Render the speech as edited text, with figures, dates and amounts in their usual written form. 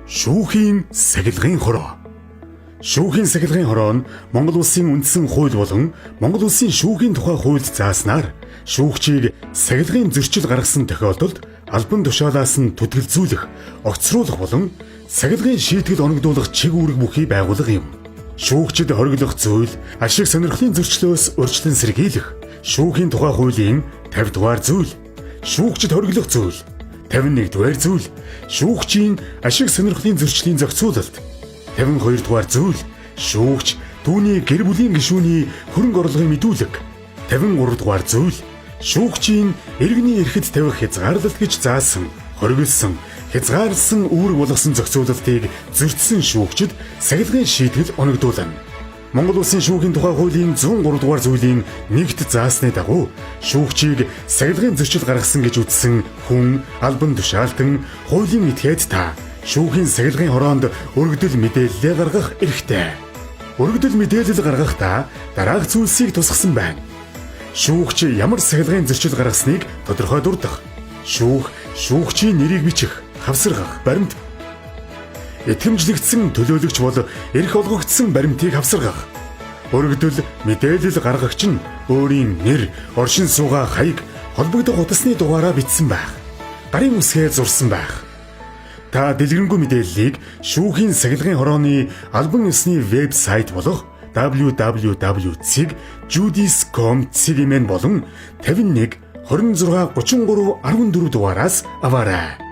Шүүхийн сахилгын хороо. Шүүхийн сахилгын хороо нь Монгол Улсын үндсэн хууль болон Монгол Улсын шүүхийн тухай хуульд зааснаар шүүгчийг сахилгын зөрчил гаргасан тохиолдолд албан тушаалаас нь түтгэлзүүлэх, огцруулах болон сахилгын шийтгэл оногдуулах чиг үүрэг бүхий байгууллага юм. Шүүгчид хориглох зүйл, ашиг сонирхлын зөрчлөөс урьдчилан сэргийлэх, шүүхийн тухай хуулийн 50 дугаар зүйл, шүүгчид хориглох зүйл, 51 дугаар зүйл, шүүгчийн ашиг сонирхлын зөрчлийн зохицуулалт, 52 дугаар зүйл, шүүгч түүний гэр бүлийн гишүүний хөрөнгө орлогын мэдүүлэг, 53 дугаар зүйл, шүүгчийн иргэний эрхэд тавих хязгаарлалт гэж заасан, хориглосон, хязгаарласан үүрэг болгосон зохицуулалтыг зөрчсөн шүүгчид сахилгын шийтгэл оногдуулна. Монгол Улсын шүүхийн тухай хуулийн 103 дугаар зүйлийн нэгт заасны дагуу шүүгчийг сахилгын зөрчил гаргасан гэж үзсэн хүн, албан тушаалтан, хуулийн этгээд та шүүхийн сахилгын хороонд өргөдөл мэдээллээ гаргах эрхтэй. Өргөдөл мэдээлэл гаргахдаа дараах зүйлсийг тусгасан байна. Шүүгч ямар сахилгын зөрчил гаргасныг тодорхой дурдах. Шүүх, шүүгчийн нэрийг бичих, хавсаргах, баримт итгэмжлэгдсэн төлөөлөгч бол эрх олгогдсон баримтыг хавсаргах. Өргөдөл мэдээлэл гаргагч нь өөрийн нэр, оршин суугаа хаяг, холбогдох утасны дугаараа бичсэн байх. Гарын үсгээ зурсан байх. Та дэлгэрэнгүй мэдээллийг шүүхийн сахилгын хорооны албан ёсны веб сайт болох www.judis.com.cg болон 51 26 33 14 дугаараас аваарай.